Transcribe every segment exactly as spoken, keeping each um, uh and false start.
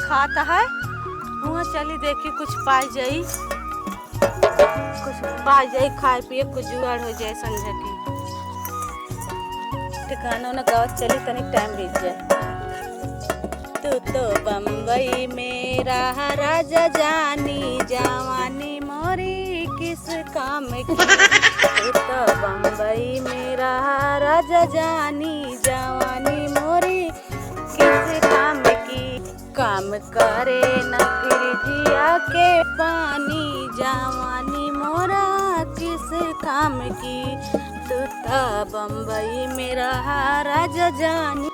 खात है, हुआँ चली देखी कुछ पाई जाई, कुछ पाई जाई खाए पिए, कुछ जुगाड़ हो जाए संझा की। त गाना उना गावत चली, तनिक टाइम बीत जाए। तू तो बम्बई में रहा राजा जानी, जवानी मोरी किस काम की। तू तो बम्बई में रहा राजा जानी, जवानी मोरी किस काम की। काम करे न फिर जिया के पानी, जवानी मोरा किस काम की। तू त बम्बई में रहा राजा जानी।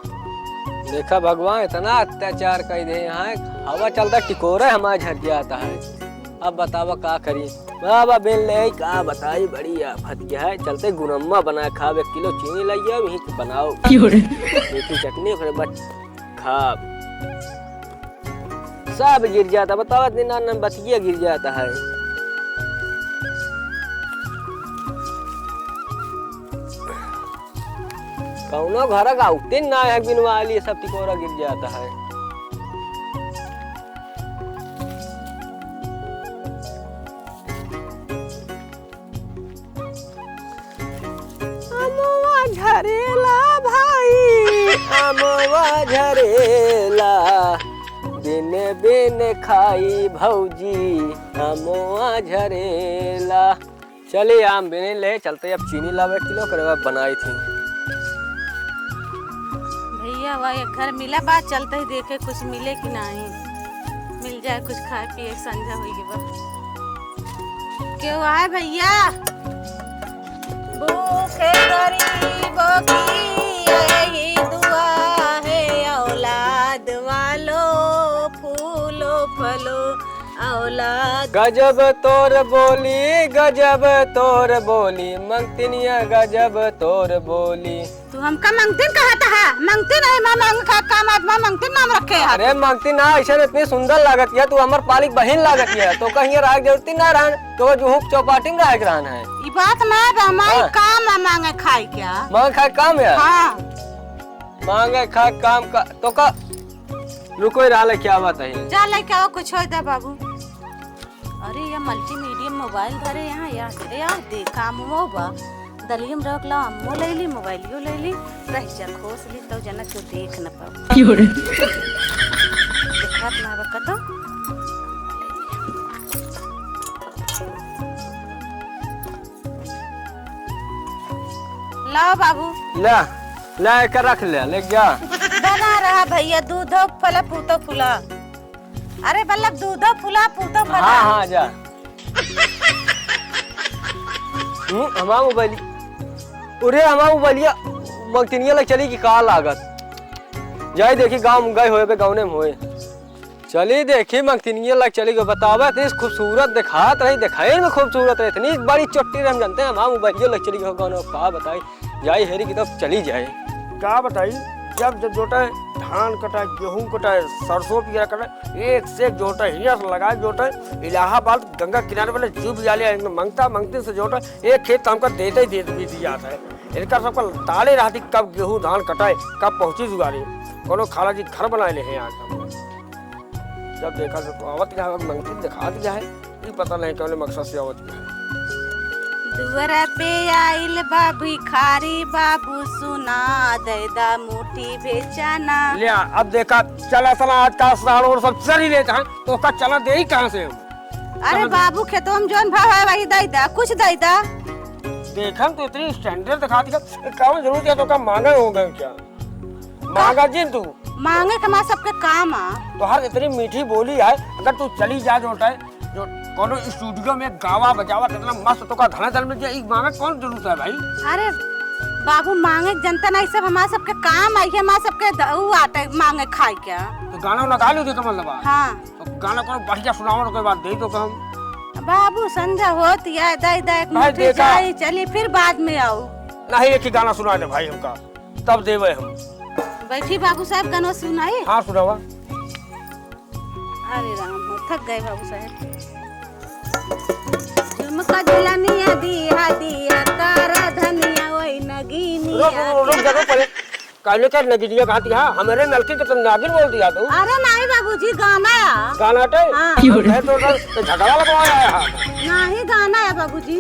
देखा भगवान इतना अत्याचार कर दे, यहाँ हवा चलता टिकोरा हमारे झर जाता है। अब बतावा का करी, बाबा बेल ले आई, का बताई, बड़ी आफत क्या है। चलते गुनम्मा बना खाब, एक किलो चीनी लाई आओ, यहीं पे बनाओ। क्यों रे? मीठी चटनी, ओकरे बाद खाब। सब गिर जाता, बतावा, इतनी नान नान बतिया गिर जाता है। कौनो घर का उतिन ना है, बिनवा ली, सब टिकोरा गिर जाता है। अमवा झरेला भाई, अमवा झरेला, बिन बिन खाई भौजी, अमवा झरेला। चली आम बिन ले चलते, अब चीनी लावे किलो, ओकरे बाद बनाई थी। भैया, वह एक घर मिला बा, चलते ही देखे कुछ मिले कि नहीं, मिल जाए कुछ खाए पिए, संझा होई के बा। क्यों आए भैया? भूखे गरीबों की यही दुआ है, औलाद वालों फूलो फलो, औलाद। गजब तोर बोली, गजब तोर बोली, मंगतिनिया गजब तोर बोली। तू हमका मंगतिन कहत हा? मंगतिन है, माँ मांग का काम, आज माँ मंगतिन नाम रखे हा। अरे मंगतिन ना, ऐसे इतनी सुंदर लागत है, तू हमर पालिक बहिन लागत है, तो कहीं राग जरूरत ना रहन, तो जुहुक चौपाटी में रह के रहन है। ई बात ना बा, हमारी हाँ। काम है मांगे खाए क्या? मांगे खाए काम है? हाँ। मांगे खाए काम का, तो का, रुको, रहा ले, क्या बात है? जा लेके आओ, कुछ होई दे बाबू। अरे, या multimedia mobile धरे यहाँ, या, या दे, काम वो बा। दलियम रख ला, अम्मो ले ली, मोबाइलियो ले ली, रह जा, खोस ली, तो जना क्यों देख न पाओ। क्यों रे? दिखात ना बा कतो। लाओ बाबू। ला, ला, एकर रख ले, ले जा। बना रहा भैया, दूधो फला, पूतो फुला। अरे बल्लभ, दूधो फुला, पूतो फला। हाँ, हाँ, जा। हम्म, हमार मोबाइल। अरे, हमार मोबाइलिया मंगतिनिया लग चली कि का लागत? जाई देखी, गाँव में गए होए, बे गाँव में होए। चली देखी, मंगतिनिया लग चली गो, बतावा, इतनी खूबसूरत देखात रही, देखाई में खूबसूरत रही, इतनी बड़ी चोटी रही, हम जानते हैं, हमार मोबाइलिया लग चली गो, गाँव में, का बताई। जाई हेरी की तब चली जाए। का बताई, जब जब जोटे धान कटाए, गेहूं कटाए, सरसों पियर कटाए, एक से एक जोटे, हियां से लगाए जोटे, इलाहाबाद गंगा किनारे वाले जू भी आले, इनमें मंगता मंगती से जोटे, एक खेत तो हमका देते ही देते भी दिया था। इनका सबका ताले रहती कब गेहूं धान कटाए, कब पहुंची दुआरे। कोनो खाला जी घर बनाए ले हैं आज हम। जब देखा तो, तो आवत क्या है, मंगती दिखा दिया है। ई पता नहीं कौने मकसद से आवत है। दुअरा पे आइल बा भिखारी बाबू, सुना दे दा मुट्ठी बेचाना। ले आ, अब देखा, चला सना आज का साढ़ और सब चल ही लेता है, तो उसका चला दे ही कहाँ से हम? अरे कहाँ दे? बाबू, खेतों में जौन भाव है वही दे दा, कुछ दे दा। देखम तो इतनी standard दिखा दिया, कौन जरूरत है तो का मांगे हो गए क्या? मांगा जिन तू। मांगे के हमार सबके काम आ। तोहार इतनी मीठी बोली है, अगर तू चली जा जो है, जो कोनो studio में गावा बजावा, कितना मस्त तो का घना जन्म दिया, ई मांगे कौन जरूरत है भाई? अरे बाबू, मांगे जनता नहीं, सब हमार सबके काम आई है, हमार सबके द-, ऊ आटे मांगे खाए के। तो गाना उना गा लो, देखा मतलब। हाँ। तो गाना कोनो बढ़िया सुनाओ, ओकर बाद दे दो हम। बाबू, संझा होत या, दे दे एक भाई, मुट्ठी देखा। जाई, चली फिर बाद में आऊ। नहीं, एक ही गाना सुना दे भाई हमका, तब देवे हम। बैठी बाबू साहब, गाना सुनाई। हाँ, सुनावा। अरे राम हो, थक गए बाबू साहब। झुमका झुलनिया दिया दिया, कारा धनिया ओई नगीनिया। रुक, रुक, रुक, रुक, जगह पड़े। कहले का नगिनिया कहती है, हमरे मलकिन के तो नागिन बोल दिया तू। अरे नहीं बाबूजी, गाना है। गाना टे? हाँ। हम कहे तो, तो झगड़ा लगवाया है। नहीं, गाना है बाबूजी।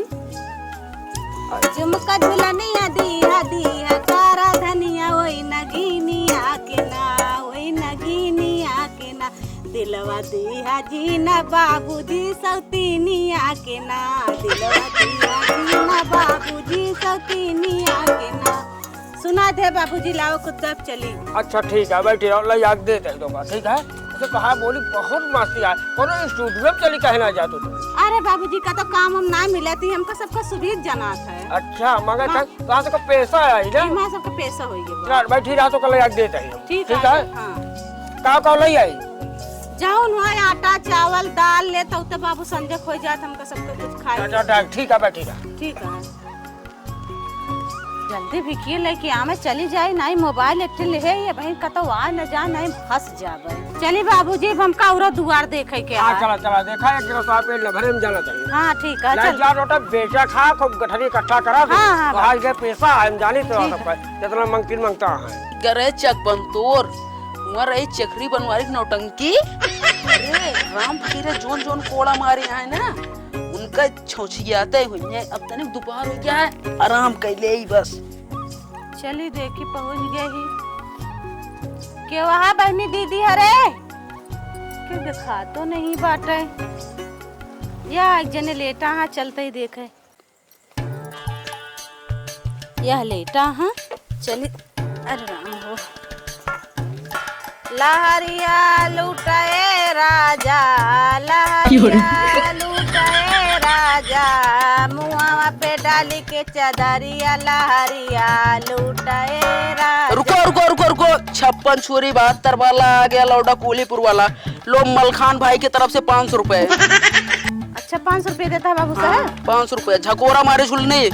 झुमका झुलनिया दिया दिया, तारा धनिया ओई नगिनिया के ना, ओई नगिनिया के ना। दिलवा दिया जी ना बाबूजी सौतीनिया के ना, दिलवा दिया जी ना बाबूजी सौतीनिया के ना। सुना दे बाबूजी, लाओ कुत्ता चली। अच्छा ठीक है, बैठी रहो, लाई आग दे दे दूंगा, ठीक है। तो कहा बोली बहुत मस्ती है, कोनो स्टूडियो में चली कहना जा तू। अरे बाबूजी का तो काम हम ना मिला थी, हमका सबका सुबीर जनात है। अच्छा, मगर हाँ। तो, तो आज का पैसा आई ना? हमारा सबका पैसा होई गया। चल, बैठी रहा तो कल आग दे दे। ठीक ठीक है, है? हाँ। का का लई आई? जाउन हो आटा, चावल, दाल ले तो उते बाबू संजय खोई जात, हमका सबका कुछ खाए। अच्छा, ठीक, ठीक है, बैठी रहा। ठीक है। जल्दी भिखिए लेके आवे, चली जाई, नाहीं मोबाइल एक ठे लेहे ही, अबहीं कतौ आ न जा, नाहीं फंस जाबे। चली बाबूजी, अब हमका औरो दुआर देखे के हाँ, है। चला, चला, देखा एक गिलास आप पेट न भरे, हम जाना चाहिए। हाँ, ठीक है, नहीं चल। जा रोटा बेचा खा, खूब गठरी इकट्ठा करा, हाँ, हाँ, तो आज के पैसा है, हम जानी तो ठीक है। सबका, जितना मंगती मांगता है। गरे चक बंतोर, वहाँ रही चकरी बनवारी की नौटंकी। अरे राम फकीरे जोन जोन कोड़ा मारे हैं ना, उनका छौछियाते हुए अब तनिक दोपहर हो गया है, आराम कर ले ही बस। चली देखी पहुँच गए ही। के वहाँ बहनी दीदी हरे? के देखा तो नहीं बाटे। या एक जने लेटा हाँ, चलते ही देखे। यह लेटा हाँ, चली। अरे राम हो। लहरिया लूटे राजा, लहरिया लूटे राजा, मुहावा पे डाली के चदरिया, लहरिया लूटे राजा। रुको, रुको, रुको, रुको। छप्पन छुरी बहत्तर वाला आ गया, लौंडा कोलीपुर वाला। लो, मलखान भाई की तरफ से पाँच सौ रुपए। अच्छा, पाँच सौ रुपये देता है बाबू साहब? हाँ, पाँच सौ रुपये। झकोरा मारे झुलनी।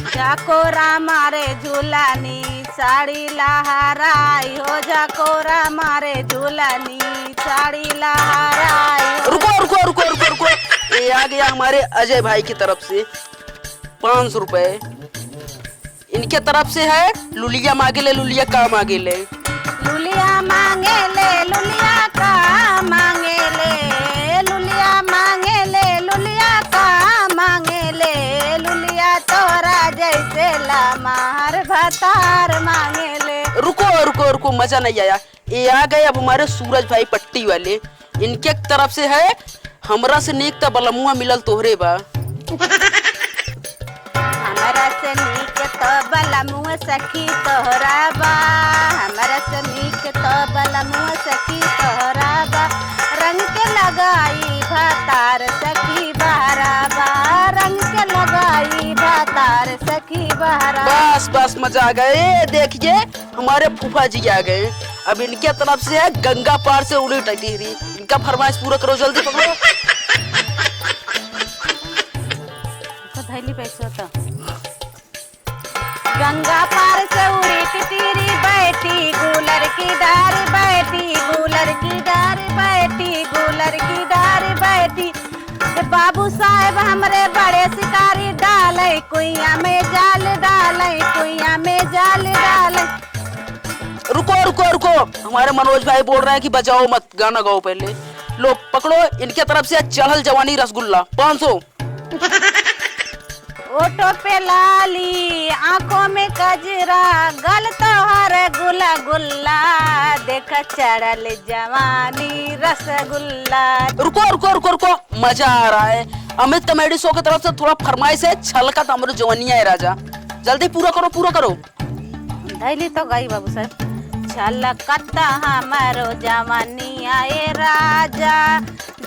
झकोरा मारे झुलनी, साड़ी लहराई हो, झकोरा मारे झुलनी, साड़ी लहराई हो। रुको, रुको, रुको, रुको, रुको। ये आ गया हमारे अजय भाई की तरफ से पाँच सौ रुपए। इनके तरफ से है, लुलिया मांगे ले, लुलिया का मांगे ले। लुलिया मांगे ले, लुलिया का मांगे ले, लुलिया मांगे ले, लुलिया का मांगे ले, लुलिया तोरा जैसे लमहर भतार मांगे ले। रुको, रुको, रुको, मजा नहीं आया। ये आ गए अब हमारे सूरज भाई पट्टी वाले। इनके तरफ से है, हमरा से नीक त बलमुआ मिलल तोहरे बा। हमरा से नीक त बलमुआ सखी तोहरा बा, हमरा से नीक त बलमुआ सखी तोहरा बा। रंग के लगाई भतार सखी बहरा बा, रंग के लगाई भतार सखी बहरा। बस, बस, मजा आ गया। ए, देखिए, हमारे फूफा जी आ गए। अब इनके तरफ से है गंगा पार से उड़ी टिटरी। इनका फरमाइश पूरा करो, जल्दी पकड़ो। तो धैली पैसा तो। गंगा पार से उड़ी टिटरी बैठी गूलर की डार, बैठी गूलर की डार, बैठी गूलर की डार बैठी। ए बाबू साहेब हमरे बड़े शिकारी डाले कुइया में जाल, डाले कुइया में जाल डाले। रुको, रुको, रुको, हमारे मनोज भाई बोल रहे हैं कि बजाओ मत, गाना गाओ पहले। लो पकड़ो, इनके तरफ से चढ़ल जवानी रसगुल्ला, पाँच सौ। ओठों पे लाली, आँखों में कजरा, गल तोहर गुला गुल्ला, देख चढ़ल जवानी रसगुल्ला। रुको, रुको, रुको, रुको, मजा आ रहा है। अमित कॉमेडी शो की तरफ से थोड़ा फरमाइश है, छलकत हमरो जवानिया ए राजा, जल्दी पूरा करो, पूरा करो। धैली तो गई बाबू साहब। छलकत हमरो जवानिया ए राजा,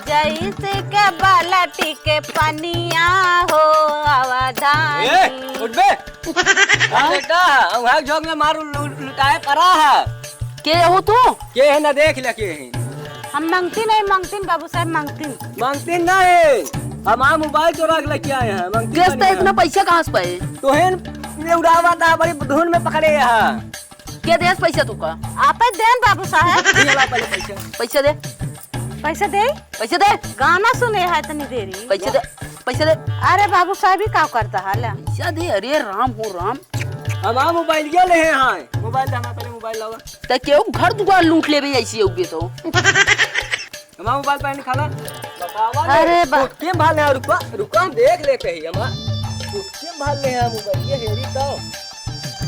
जैसे के बाल्टी के पनिया हो अवधानी। ए, उठ बे। हाँ? बेटा, वहाँ झोंक में मारू लु-, लुटाए पड़ा है। के हो तू? के है ना, देख ले के है। हम मंगती नहीं, मंगतीन बाबू साहब, मंगतीन। मंगतीन नहीं, हमारा मोबाइल चोरा के लेके आए हैं, मंगतीन देश नहीं तो है। इतना पैसा कहाँ से पाए? तो है न, ये उड़ावा था, बड़ी धुन में पकड़े यहाँ। के देस पैसा तुका? आपे देन बाबू साहब। ये ला पहले पैसा। पैसा दे। पैसा दे। पैसा दे। गाना सुने है इतनी देरी। पैसा दे। पैसा दे। अरे बाबू साहब, ई का करता है, ला। पैसा दे, अरे राम हो राम। हमार मोबाइलिया लेहे हैं। मोबाइल दे, हमार पहले मोबाइल लावा। त केहू घर दुआर लूट लेबे ऐसी होगे तो। हमार मोबाइल पहले निकाला। बतावा ले। अरे बा- फुटके में भाल है, रुका, रुका, हम देख लेते हैं हमार। फुटके में भाल ले हैं मोबाइल, ये हेरी तो।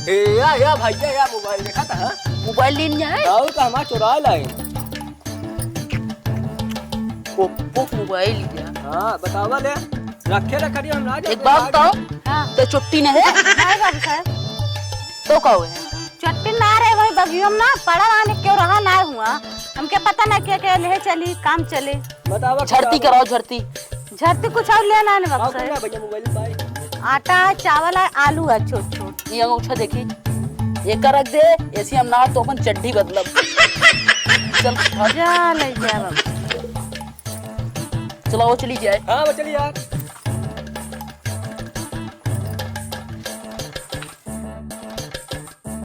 हे या, या भैया, या मोबाइल देखा था? मोबाइल लेने आए? और का हमार चुरा लाए। ओप्पो मोबाइल क्या? हाँ, बतावा ले। रखे रखा दिया हम ना एक जाते बात आगे। बताओ, हाँ। तो छुट्टी नहीं है? नहीं बाबू साहब। तो का हुए? छुट्टी ना रहे, वही बगियो में ना पड़ा रहने, क्यों रहा ना हुआ। हमके पता ना क्या क्या ले चली, काम चले। बतावा झड़ती क्या? कराओ, झड़ती। झड़ती कुछ और लेना नहीं बाबू और साहब। क्या भैया मोबाइल में भाई? आटा है, चावल है, आलू है छोट छोट। ये अंगूठा देखी, ये कर रख दे, ऐसी हम ना तो अपन चड्ढी बदलब। चल, भाग। जा ले जा बाबू। चलाओ, चली जाए। हाँ, वो चली यार।